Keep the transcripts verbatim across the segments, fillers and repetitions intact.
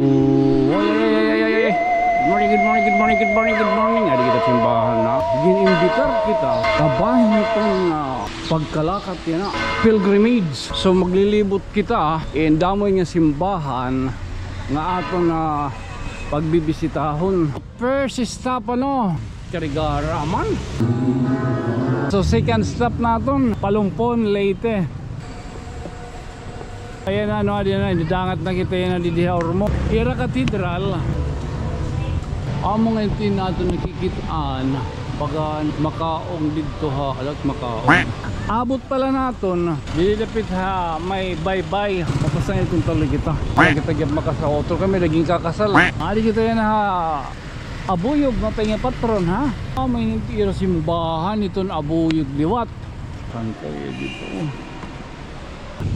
Oh, ay, ay, ay, ay, ay, ay. Good morning, good morning, good morning, good morning, good morning. Adi kita simbahan na. Gin-imbitar kita. Kabahin iton nga pagkalakat yana. Pilgrimage. So, maglilibot kita, ah. And damo nga simbahan nga aton na pagbibisitahon. First stop, ano, Carigara man. So, second stop naton, Palumpon, Leyte. Ayan, ano, adi na, nidangat na kita yana didi ha Ormoc. Ira katedral. Amo nga ito naton nakikit-an. Baga makaon didto ha, alat makaon. Abot pala naton, didi dapit ha may baybay. Mapasangil kung tuloy kita. Kay kita gihap makasal. Otro kami, naging kakasal. Adi kita yana ha Abuyog, matay nga patron, ha? Ah, may ira simbahan iton Abuyog liwat. Saan kayo dito?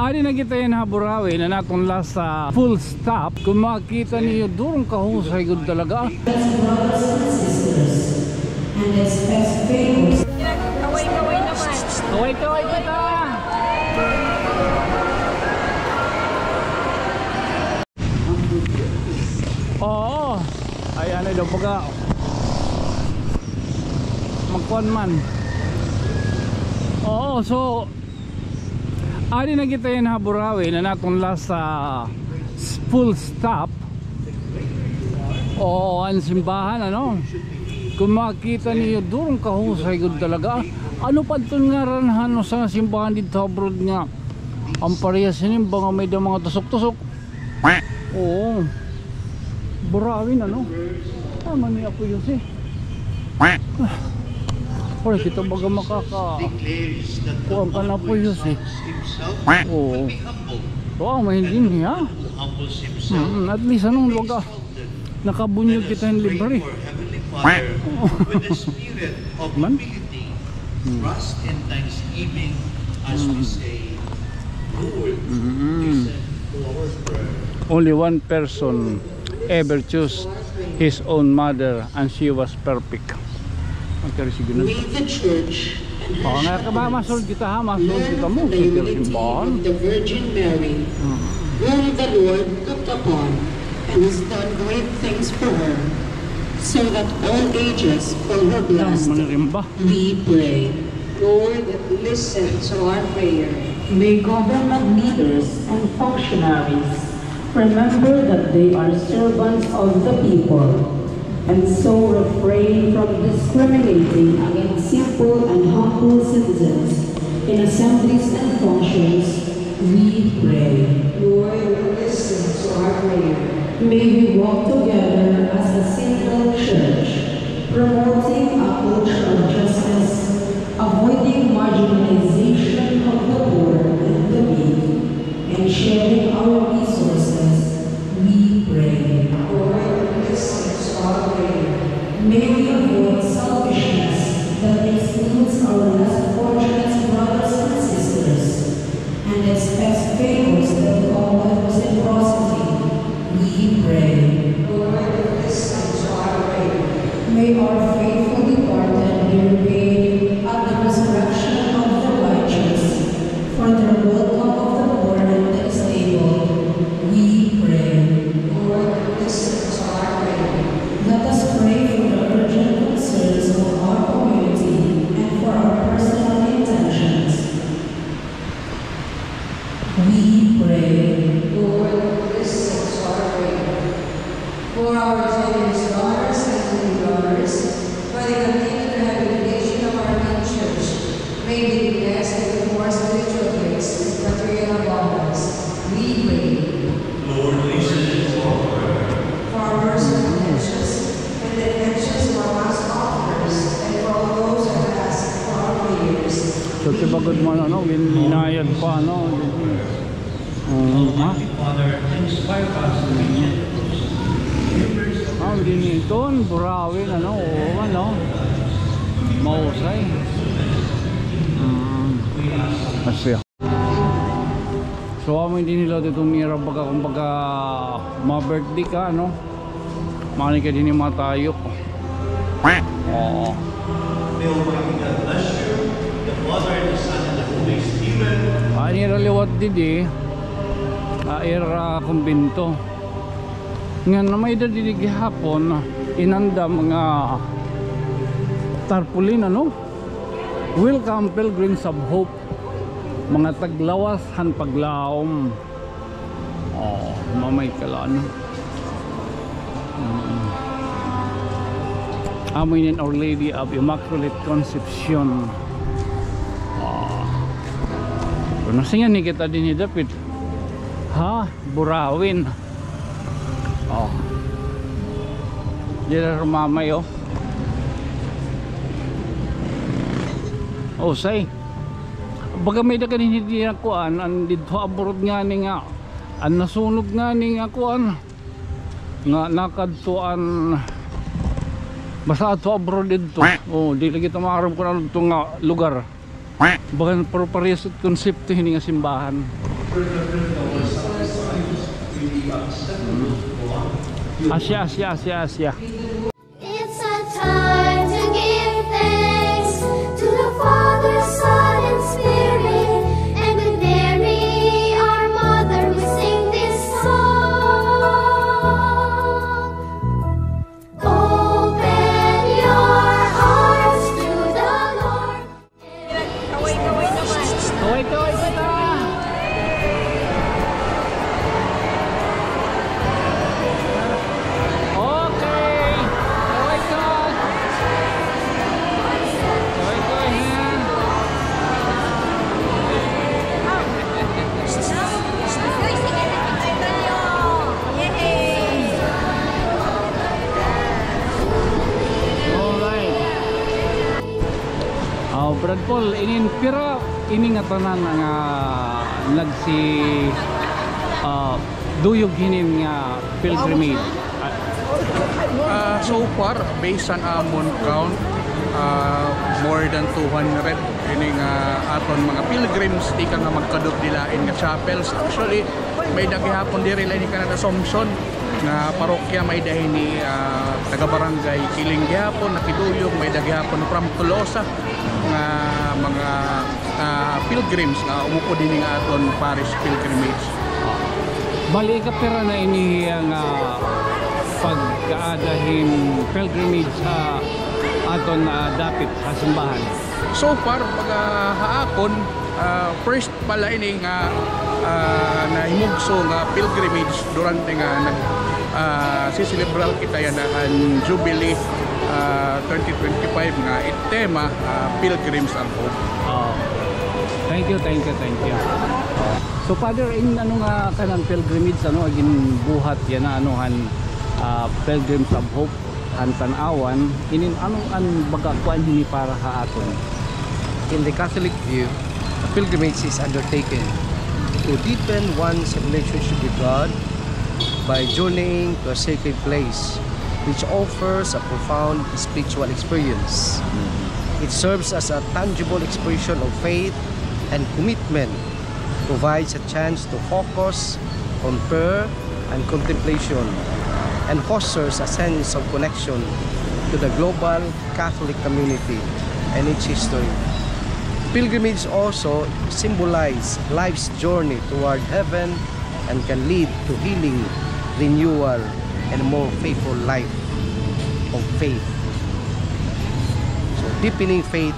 Adi na kita yana ha Burauen, an aton last, ah, full stop. Kung makita niyo, durong kahusay gud talaga. Brothers and sisters, and expect favors. Kaway-kaway naman. Kaway-kaway kita! Oo. Ay, ano daw, baga magkuan man. Oo, so, adi na kita yana ha Burauen, an aton last, ah, s-, full stop. Oo, an simbahan, ano? Kung makita niyo, durong kahusay gud talaga. Ano pa iton ngaran, han, usa nga simbahan didto abroad nga an parehas hini, baga may-ada mga tusok-tusok. Oo. Burauen, ano? Tama ni Apo Jose. Ah. Wala kita baga makaka-, kuwan kan Apo Jose. Oo. Oo, may hindi niya. Mm, at least, anong baga? Nakabunyog kita hin libre. Man? Trust and thanksgiving as we say, Lord, listen to our prayer. Only one person ever choose his own mother, and she was perfect. May the church and her shepherds learn from the humility of the Virgin Mary, whom the Lord looked upon and has done great things for her, so that all ages will be blessed. We pray. Lord, listen to our prayer. May government leaders and functionaries remember that they are servants of the people, and so refrain from discriminating against simple and humble citizens in assemblies and functions, we pray. Lord, listen to our prayer. May we walk together as a single church, promoting a culture of justice, avoiding marginalization of the poor and the weak, and sharing our resources, we pray. Lord, listen to our prayer. May we avoid selfishness that excludes our less fortunate brothers and sisters, and expect favors that come with reciprocity, we pray. Lord, listen to our prayer. May our faithful departed be repaid at the resurrection of the righteous, for the welcome of the poor and the disabled, we pray. Lord, listen to our prayer. Let us pray for the urgent concerns of our community and for our personal intentions. We pray. Lord, listen to our prayer. For our generous daughters and living daughters, for the continued rehabilitation of our main church, may they be blessed with more spiritual gifts and material abundance. We pray. Lord, listen to our prayer. For our personal intentions and the intentions of our mass offerers, and for all those who have asked for our prayers. So, tiba gud man, ano, ginayad pa, ano, oo, ha? Ah, dinhi iton, Burauen, ano, oo, ano. Mahusay. Mm. Asya. So, amo ini nila dito nira baga, kumbaga, ma-birthday ka, no? Mani ka dinhi matayok. Oo. May Almighty God bless you, the Father, and the Son, and the Holy Spirit. Ah, nira liwat didi, ah, ira kumbento. Ngan may-ada didi gihapon inandam nga tarpaulin, ano? Welcome, Pilgrims of Hope. Mga taglawas han paglaom. Oh, mamay ka la, ano? Mm. Amo ini an Our Lady of Immaculate Concepcion. Oh. Pero nasingan ni kita dinhi dapit ha Burauen. Oh. Dira rumamay, oh. Oh, say. Baga may-ada ka dinhi nga kuan, an didto abroad ngani nga, an nasunog ngani nga kuan, nga nakadto an, basta adto abroad didto. Oh, di lagi ta maaram kon ano didto nga lugar. Bagan, pero parehas it konsepto hini nga simbahan. Asya, asya, asya, asya. It's a time to give thanks to the Father, Son, and Spirit, and with Mary, our Mother, we sing this song. Open your hearts to the Lord. Kaway-kaway naman. Kaway-kaway kita. Okay. Kaway-kaway. Kaway-kaway na. Yay! Alright. Ah, Brad Paul, inin pira ini ngatanan nga nagsi, ah, duyog hinin nga pilgrimage? Ah, so far, based on amon count, ah, more than two hundred ini nga aton mga pilgrims tikang nga magkadto hini lain nga chapels. Actually, may-ada gihapon diri la ini kanan Assumption nga parokya, may-ada hini, ah, taga-barangay Quiling gihapon nakiduyog, may-ada gihapon from Tolosa nga mga, ah, pilgrims nga umupod hini nga aton parish pilgrimage. Bali, ikapira na ini nga pag-aada hin pilgrimage ha aton, ah, dapit ha simbahan? So far, pag, ah, ha akon, ah, first pala ini nga, ah, nahimugso nga pilgrimage durante nga nag, ah, siselebrar kita yana han Jubilee, ah, twenty twenty-five nga it tema, ah, Pilgrims of Hope. Oh. Thank you, thank you, thank you. So, Father, in ano nga kanan pilgrimage, ano, ginbuhat yana, ano, han, ah, Pilgrims of Hope? Han tan-awan, inin ano an baga kuan hini para ha aton? In the Catholic view, a pilgrimage is undertaken to deepen one's relationship with God by journeying to a sacred place, which offers a profound spiritual experience. It serves as a tangible expression of faith and commitment, provides a chance to focus on prayer and contemplation, and fosters a sense of connection to the global Catholic community and its history. Pilgrimage also symbolize life's journey toward heaven and can lead to healing, renewal, and a more faithful life of faith. So, deepening faith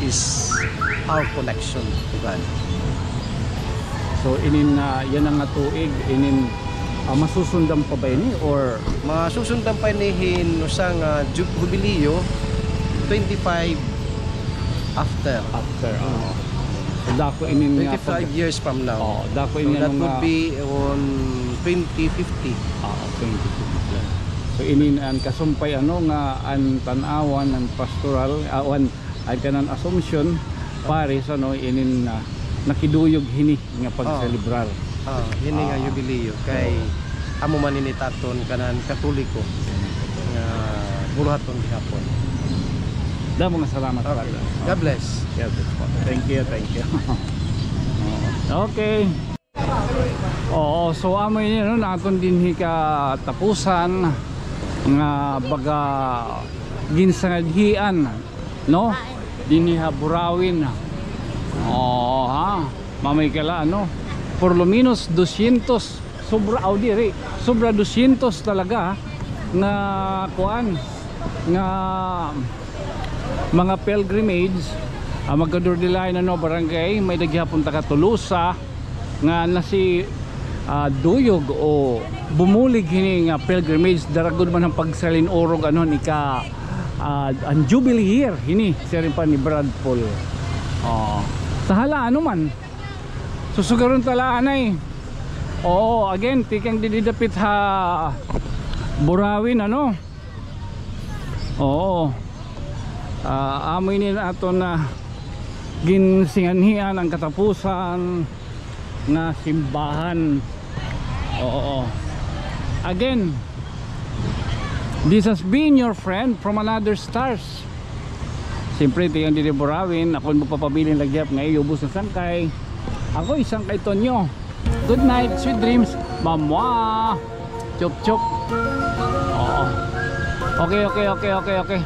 is our connection to God. So, inin, ah, yana nga tuig, inin, ah, masusundan pa ba ini, or? Masusundan pa ini hin usa nga ju-, jubileo, twenty-five after. After, oo. So, dako inin nga twenty-five years from now. Oo, dako inin nga. So, that would be on twenty fifty. Oo, twenty fifty. So, inin an kasumpay, ano, nga an tan-awan, an pastoral, ah, an An kanan Assumption Parish, ano, inin, ah, nakiduyog hini nga pagselebrar. Ah, hini nga yubileo kay amo man ini it aton kanan Katoliko nga buruhaton gihapon. Damo nga salamat, Father. God bless. God bless po. Thank you, thank you. Okay. Oo, so amo ini, no, an aton dinhi katapusan nga baga ginsangaghian, no? Dinhi ha Burauen. Oo, ha. Mamay ka la, ano? Por lo menos dosyentos Sobra, aw, diri. Sobra dosyentos talaga nga kuan, nga mga pilgrimage, ah, magkadurdilay na, no, barangay, may-ada gihapon taga Tolosa nga nasi, ah, duyog o bumulig hini nga pilgrimage, dara gud man an pagsalin-urog, ano, nika, ah, an jubilee year hini, siring pa ni Brad Paul. Oo. Ta hala, ano man, susugaron ta la anay. Oo, again, tikang didi dapit ha Burauen, ano? Oo. Ah, amo ini an aton ginsinganhian, an katapusan nga simbahan. Oo. Again, this has been your friend from another stars. Siyempre, tikang didi Burauen, ako an magpapabilin la gihap nga iyo ubos nga sangkay. Ako, isangkay Tonyo. Good night, sweet dreams. Mamwa. Chup, chup. Oo. Okay, okay, okay, okay, okay.